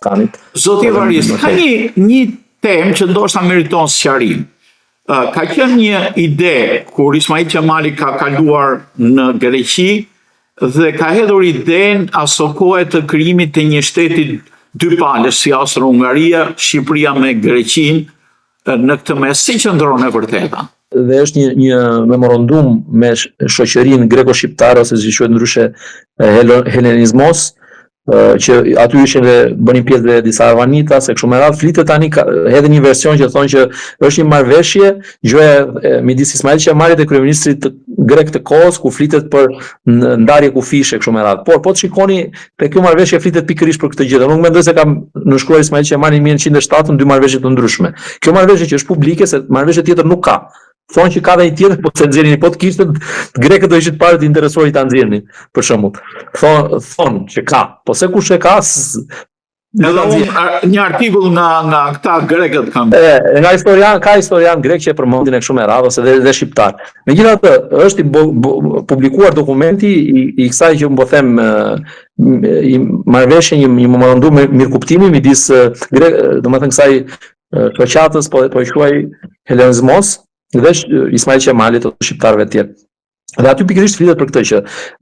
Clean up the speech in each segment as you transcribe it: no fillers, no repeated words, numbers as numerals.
Ballkanit. Zoti Evarist, ka një një temë që ndoshta meriton sqarim. Ka qenë një ide kur Ismail Qemali ka kaluar në Greqi dhe ka hedhur idenë asokohe të krijimit të një shteti dypalësh si Austro-Hungaria, Shqipëria me Greqinë në këtë mes si qëndron e vërteta? Dhe është një një memorandum me shoqërinë greko-shqiptare ose si quhet ndryshe Helenizmos, që aty ishin dhe bënin pjesë dhe disa arvanitas e kështu me radhë, flitet tani ka, hedhin një version që thonë që është një marrëveshje gjoja midis Ismail Qemalit dhe kryeministrit të grek të kohës ku flitet për ndarje kufijsh e kështu me radhë. Por po të shikoni te kjo marrëveshje flitet pikërisht për këtë gjë. Dhe nuk mendoj se ka nënshkruar Ismail Qemali në 1907 dy marrëveshje të ndryshme. Kjo marrëveshje që është publike se marrëveshje tjetër nuk ka. Thonë që ka dhe një tjetër, po s'e nxjerrin, po të kishte, grekët do ishin të parët të interesuar ta nxjerrin, për shembull. Thonë thonë që ka, po se kush e ka, Edhe unë një artikull nga nga këta grekët kam. E, nga historian, ka historian grek që e përmendin e kështu me radhë ose dhe, dhe shqiptar. Megjithatë, është i bo, bo, publikuar dokumenti i, i kësaj që unë po them i marrëveshje një, një memorandum mirëkuptimi midis gre, domethënë kësaj shoqatës, po po e quaj Helenizmos dhe Ismail Qemalit ose shqiptarëve të tjerë. Dhe aty pikërisht flitet për këtë që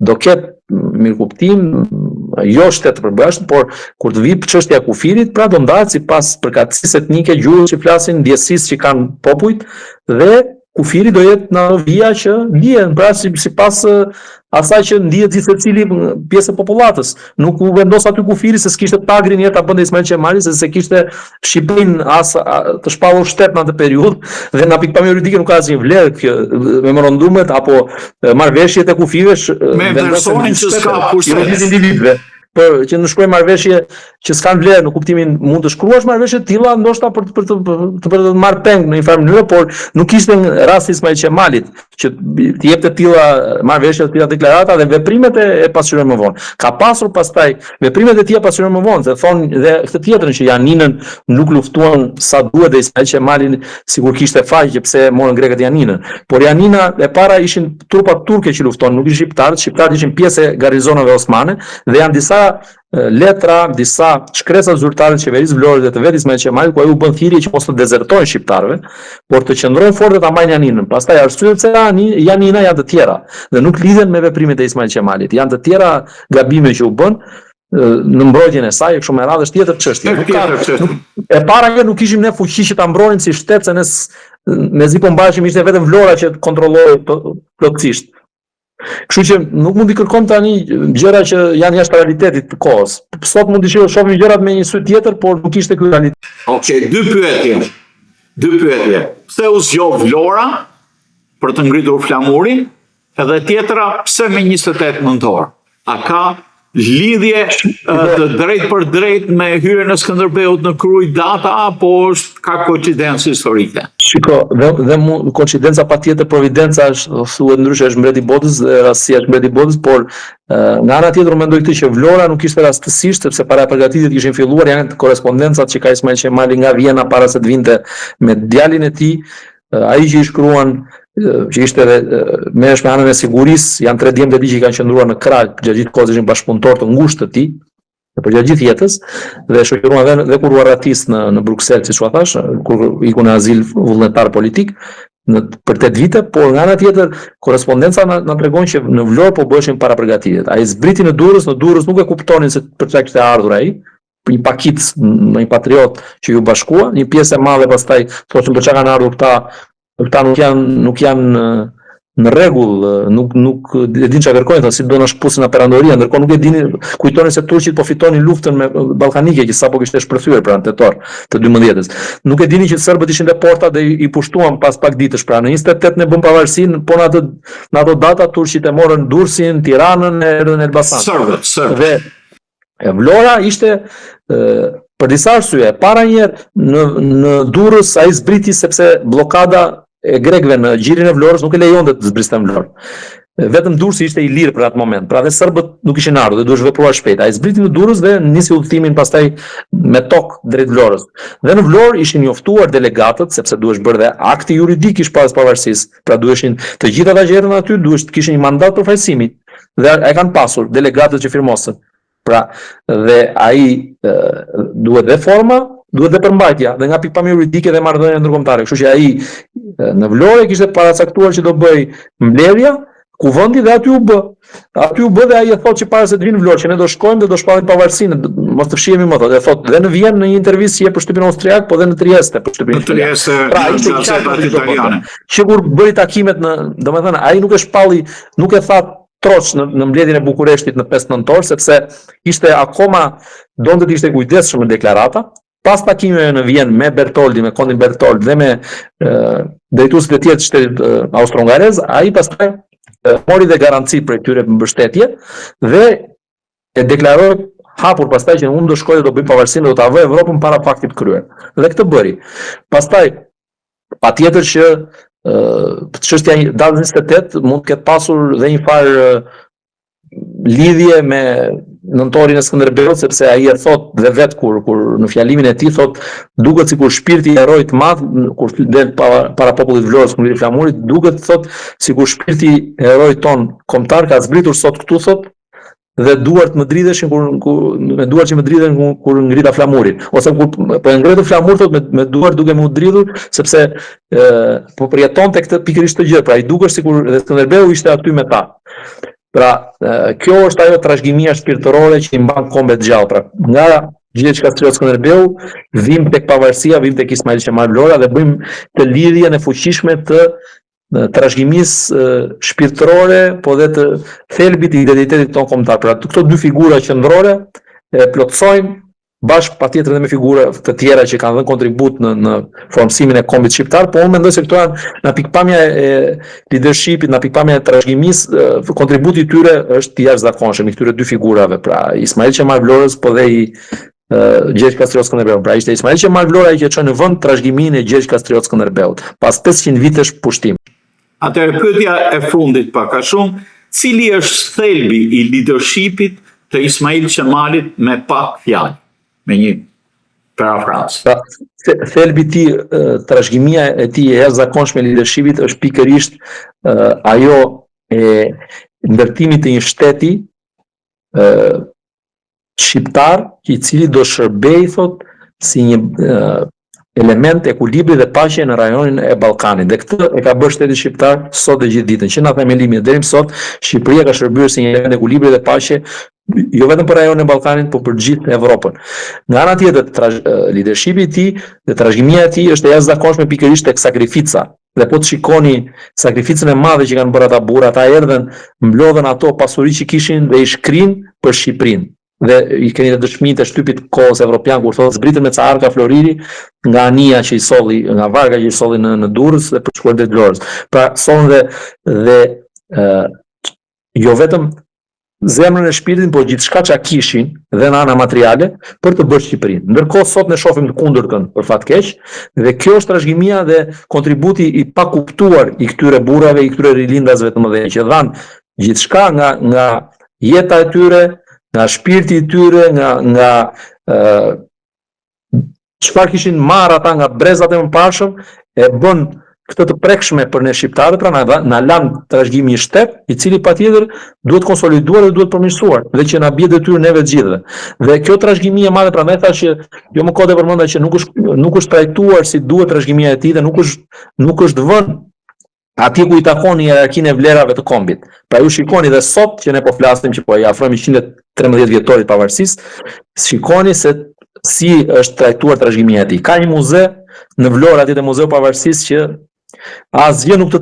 do ketë mirëkuptim, jo shtet të përbashkët, por kur të vijë çështja e kufirit, pra do ndahet sipas përkatësisë etnike, gjuhës që flasin, ndjesisë që kanë popujt dhe kufiri do jetë në ato vija që ndihen, pra si, sipas asaj që ndihet gjithsecili pjesë e popullatës. Nuk u vendos aty kufiri se s'kishte tagrin njëherë ta bënte Ismail Qemali se s'e kishte Shqipërinë as a, të shpallur shtet në atë periudhë dhe nga pikëpamja juridike nuk ka asnjë vlerë kjo memorandumet apo marrëveshjet e kufijve me versionin që s'ka pushtet. Jo individëve për që nënshkruajnë marrëveshje që s'kanë vlerë në kuptimin mund të shkruash marrëveshje të tilla ndoshta për për të për të, për të marrë peng në një farë mënyrë, por nuk ishte rasti i Ismail Qemalit që të jepte të tilla marrëveshje, të tilla deklarata dhe veprimet e, e pasqyrojnë më vonë. Ka pasur pastaj veprimet e tija pasqyrojnë më vonë, se thonë dhe këtë tjetrën që Janinën nuk luftuan sa duhet dhe Ismail Qemali sikur kishte faj që pse morën grekët Janinën. Por Janina e para ishin trupat turke që luftonin, nuk ishin shqiptarët, shqiptarët ishin pjesë e garnizoneve osmane dhe janë disa letra, disa shkresa zyrtare të qeverisë Vlorës dhe të vetë Ismail Qemalit ku ai u bën thirrje që mos të dezertojnë shqiptarëve, por të qëndrojnë fort dhe ta mbajnë Janinën. Pastaj arsyet pse Janina janë të tjera dhe nuk lidhen me veprimet e Ismail Qemalit. Janë të tjera gabime që u bënë në mbrojtjen e saj e kështu me radhë është tjetër çështje. Nuk ka, nuk, e para që nuk ishim ne fuqi që ta mbronim si shtet se ne mezi po mbaheshim ishte vetëm Vlora që kontrollohej plotësisht. Kështu që nuk mund t'i kërkojmë tani gjëra që janë jashtë realitetit të kohës. Sot mund t'i shohim gjërat me një sy tjetër, por nuk ishte ky realitet. Okej, okay, dy pyetje. Dy pyetje. Pse u zgjodh Vlora për të ngritur flamurin? Edhe tjetra, pse me 28 nëntor? A ka lidhje të drejtpërdrejtë me hyrjen e Skënderbeut në Krujë data apo është ka koincidencë historike? Shiko, dhe, dhe mu, koincidenca patjetër providenca është, thuhet ndryshe është mbreti i botës dhe rastësia është mbreti i botës, por nga ana tjetër unë mendoj këtë që Vlora nuk ishte rastësisht sepse parapërgatitjet kishin filluar, janë korrespondencat që ka Ismail Qemali nga Vjena para se të vinte me djalin e tij, Ai që i shkruan që ishte edhe merresh me anën e sigurisë, janë tre djemtë e tij që i kanë qëndruar në krah gjatë gjithë kohës ishin bashkëpunëtorë të ngushtë të tij, përgjatë gjithë jetës dhe e shoqëruan dhe dhe kur u arratis në në Bruksel, siç ua thashë, kur iku në azil vullnetar politik në për 8 vite, por nga ana tjetër korrespondenca na, na tregon që në Vlorë po bëheshin parapërgatitjet. Ai zbriti në Durrës, në Durrës nuk e kuptonin se për çfarë kishte ardhur ai, një pakicë, një patriot që iu bashkua, një pjesë e madhe pastaj thoshin për çka kanë ardhur këta, këta nuk janë nuk janë në rregull, nuk nuk e dinë çka kërkojnë, thonë si do na shkëpusin nga perandoria, ndërkohë nuk e dinin, kujtonin se turqit po fitonin luftën me ballkanike që sapo kishte shpërthyer pra në tetor të 12-s. Nuk e dinin që serbët ishin te porta dhe i pushtuan pas pak ditësh, pra në 28 ne bëmë pavarësinë, po në atë në ato data turqit e morën Durrësin, Tiranën e erdhën në Elbasan. Serbët, serbët. Dhe E Vlora ishte për disa arsye. E para një herë në në Durrës ai zbriti sepse bllokada e grekëve në gjirin e Vlorës nuk e lejonte të zbriste në Vlorë. Vetëm Durrësi ishte i lirë për atë moment. Pra dhe serbët nuk ishin ardhur dhe duhesh vepruar shpejt. Ai zbriti në Durrës dhe nisi udhëtimin pastaj me tokë drejt Vlorës. Dhe në Vlorë ishin njoftuar delegatët sepse duhesh bërë dhe akti juridik i shpalljes pavarësisë. Pra duheshin të gjithë ata që erdhën aty duhesh të kishin një mandat përfaqësimi. Dhe e kanë pasur delegatët që firmosën. Pra, dhe ai duhet dhe forma, duhet dhe përmbajtja, dhe nga pikëpamja juridike dhe marrëdhënia ndërkombëtare. Kështu që ai në Vlorë kishte paracaktuar që do bëhej mbledhja, kuvendi dhe aty u bë. Aty u bë dhe ai e thotë që para se të vinë në Vlorë, që ne do shkojmë dhe do shpallim pavarësinë, mos të fshihemi më thotë. E thotë dhe në Vjenë në një intervistë që jep për shtypin austriak, po dhe në Trieste për shtypin. Në Trieste, pra, në gazetat italiane. Që kur bëri takimet në, domethënë ai nuk e shpalli, nuk e tha troç në, në mbledhjen e Bukureshtit në 5 nëntor, sepse ishte akoma donte të ishte i kujdesshëm në deklarata, pas takimeve në Vjenë me Bertoldin, me kontin Bertold dhe me drejtuesit e tjerë të shtetit austro-hungarez, ai pastaj mori dhe garanci prej tyre mbështetje dhe e deklaroi hapur pastaj që unë do shkoj dhe do bëj pavarësinë dhe do ta vë Evropën para faktit të kryer. Dhe këtë bëri. Pastaj patjetër që çështja e datës 28 mund të ketë pasur dhe një farë lidhje me nëntorin e Skënderbeut sepse ai e thot dhe vet kur kur në fjalimin e tij thot duket sikur shpirti i heroit të madh kur del para, para popullit Vlorës kur ngrit flamurin duket thot sikur shpirti i heroit ton kombëtar ka zbritur sot këtu thot dhe duart më dridheshin kur, kur me duart që më dridhen kur, kur ngrita flamurin ose kur po e ngre flamurin thot me, me duart duke m'u dridhur sepse e, po përjetonte këtë pikërisht këtë gjë pra i dukesh sikur dhe Skënderbeu ishte aty me ta Pra, kjo është ajo trashëgimia shpirtërore që i mban kombet gjallë. Pra, nga Gjergj Kastriot Skënderbeu, vim tek pavarësia, vim tek Ismail Qemal Vlora dhe bëjmë të lidhjen e fuqishme të trashëgimisë shpirtërore, po dhe të thelbit të identitetit tonë kombëtar. Pra, këto dy figura qendrore e plotësojnë bashkë patjetër edhe me figura të tjera që kanë dhënë kontribut në në formësimin e kombit shqiptar, po unë mendoj se këto janë nga pikëpamja e leadershipit, nga pikëpamja e trashëgimisë, kontributi i tyre është i jashtëzakonshëm i këtyre dy figurave, pra Ismail Qemal Vlorës, po dhe i Gjergj Kastriot Skënderbeut. Pra ishte Ismail Qemal Vlora ai që e çoi në vend trashëgiminë e Gjergj Kastriot Skënderbeut pas 500 vitesh pushtim. Atëherë pyetja e fundit pak a shumë, cili është thelbi i leadershipit të Ismail Qemalit me pak fjalë, me një parafrazë? Pra, thelbi i tij, trashëgimia e tij e jashtëzakonshme e leadershipit është pikërisht ajo e ndërtimit të një shteti shqiptar i cili do shërbejë thot si një element ekuilibri dhe paqe në rajonin e Ballkanit. Dhe këtë e ka bërë shteti shqiptar sot dhe gjithë ditën. Që nga themelimi deri më sot, Shqipëria ka shërbyer si një element ekuilibri dhe paqe jo vetëm për rajonin e Ballkanit, por për gjithë Evropën. Nga ana tjetër, trash, leadershipi i tij dhe trashëgimia e tij është e jashtëzakonshme pikërisht tek sakrifica. Dhe po të shikoni sakrificën e madhe që kanë bërë ata burra, ata erdhën, mblodhën ato pasuri që kishin dhe i shkrinë për Shqipërinë. Dhe i keni dhe dëshmitë e shtypit kohës evropian kur thotë zbritën me ca arka floriri nga anija që i solli, nga varka që i solli në në Durrës dhe për shkuar drejt Vlorës. Pra sollën dhe dhe ë jo vetëm zemrën e shpirtin, por gjithçka ça kishin dhe në ana materiale për të bërë Shqipërinë. Ndërkohë sot ne shohim të kundërtën për fat keq dhe kjo është trashëgimia dhe kontributi i pakuptuar i këtyre burrave, i këtyre rilindasve të mëdhenj që dhanë gjithçka nga nga jeta e tyre, nga shpirti i tyre, nga nga ë çfarë kishin marrë ata nga brezat e mëparshëm e bën këtë të prekshme për ne shqiptarët, pra na na lanë trashëgim një shtet i cili patjetër duhet konsoliduar dhe duhet përmirësuar dhe që na bie detyrë neve të gjithëve. Dhe kjo trashëgimi e madhe prandaj thashë që jo më kot e përmenda që nuk është nuk është trajtuar si duhet trashëgimia e tij dhe nuk është nuk është vënë atje ku i takon në hierarkinë e vlerave të kombit. Pra ju shikoni dhe sot që ne po flasim që po i afrohemi 113 vjetorit pavarësisë, shikoni se si është trajtuar trashëgimia e tij. Ka një muze në Vlorë atje te Muzeu i Pavarësisë që asgjë nuk të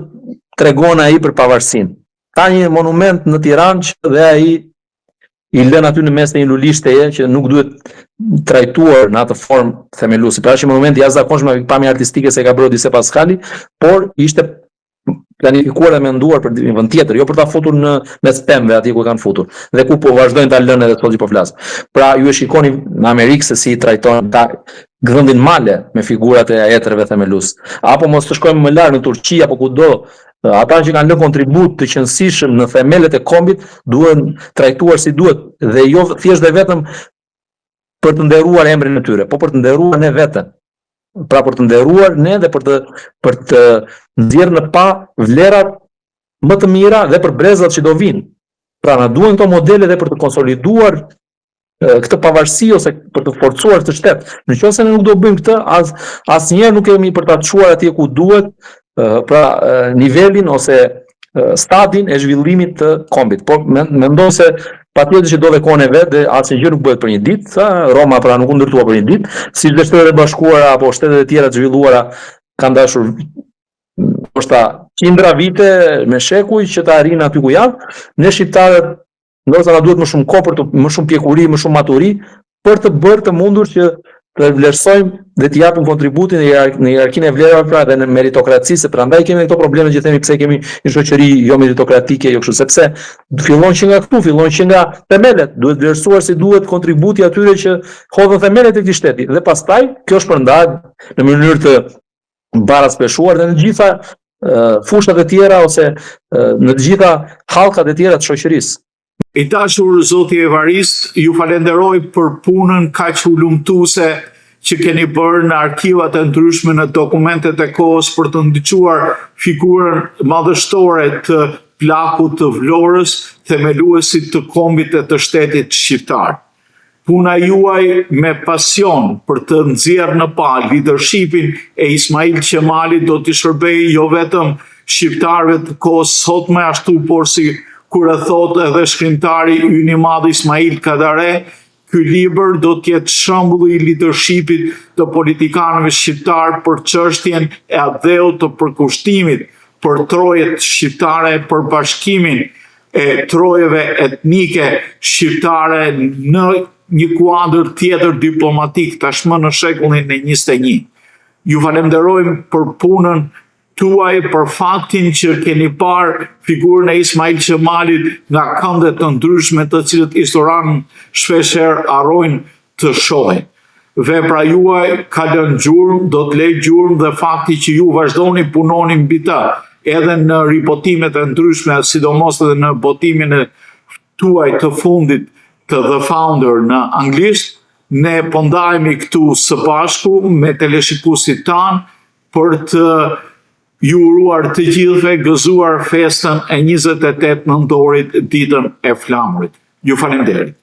tregon ai për pavarësinë. Ka një monument në Tiranë që dhe ai i lënë aty në mes të një lulishteje që nuk duhet trajtuar në atë formë themeluesi. Pra është një monument i jashtëzakonshëm nga pamja artistike se e ka bërë Odise Paskali, por ishte planifikuar dhe menduar për një vend tjetër, jo për ta futur në mes pemëve atje ku e kanë futur dhe ku po vazhdojnë ta lënë edhe sot që po flas. Pra ju e shikoni në Amerikë se si i trajtojnë ta gdhendin male me figurat e etërve themelues. Apo mos të shkojmë më larg në Turqi apo kudo Ata që kanë lënë kontribut të qenësishëm në themelet e kombit duhen trajtuar si duhet dhe jo thjesht dhe vetëm për të nderuar emrin e tyre, po për të nderuar ne veten. Pra për të nderuar ne dhe për të për të nxjerrë në pah vlerat më të mira dhe për brezat që do vinë. Pra na duhen këto modele dhe për të konsoliduar këtë pavarësi ose për të forcuar këtë shtet. Në qoftë se ne nuk do bëjmë këtë, as asnjëherë nuk kemi për ta çuar atje ku duhet, pra nivelin ose stadin e zhvillimit të kombit. Por mendoj se patjetër që do dhe kohën e vet dhe asnjë gjë nuk bëhet për një ditë, sa Roma pra nuk u ndërtua për një ditë, si dhe Shtetet e Bashkuara apo shtetet e tjera të zhvilluara kanë dashur ndoshta qindra vite me shekuj që të arrijnë aty ku janë. Ne shqiptarët ndoshta na duhet më shumë kohë për të më shumë pjekuri, më shumë maturi për të bërë të mundur që të vlerësojmë dhe të japim kontributin në në hierarkinë e vlerave pra dhe në meritokraci, se prandaj kemi këto probleme që themi pse kemi një shoqëri jo meritokratike, jo kështu, sepse fillon që nga këtu, fillon që nga themelet, duhet vlerësuar si duhet kontributi atyre që hodhën themelet e këtij shteti dhe pastaj kjo shpërndahet në mënyrë të baraspeshuar dhe në të gjitha fushat e tjera ose në të gjitha hallkat e tjera të shoqërisë. I dashur zoti Evarist, ju falenderoj për punën kaq hulumtuese që keni bërë në arkivat e ndryshme në dokumentet e kohës për të ndriçuar figurën madhështore të plakut të Vlorës, themeluesit të kombit e të shtetit shqiptar. Puna juaj me pasion për të nxjerrë në pah leadershipin e Ismail Qemalit do t'i shërbejë jo vetëm shqiptarëve të kohës sotme ashtu por si kur e thotë edhe shkrimtari ynë i madh Ismail Kadare, ky libër do të jetë shembulli i leadershipit të politikanëve shqiptar për çështjen e atdheut të përkushtimit për trojet shqiptare, për bashkimin e trojeve etnike shqiptare në një kuadër tjetër diplomatik tashmë në shekullin e 21. Ju falenderojmë për punën tuaj, për faktin që keni parë figurën e Ismail Qemalit nga kënde të ndryshme të cilët historianët shpeshherë harrojnë të shohin. Vepra juaj ka lënë gjurmë, do të lejë gjurmë dhe fakti që ju vazhdoni punoni mbi të, edhe në ribotimet e ndryshme, sidomos edhe në botimin e tuaj të fundit të The Founder në anglisht, ne po ndahemi këtu së bashku me teleshikuesit tanë për të ju uruar të gjithëve gëzuar festën e 28 nëntorit, ditën e flamurit. Ju faleminderit.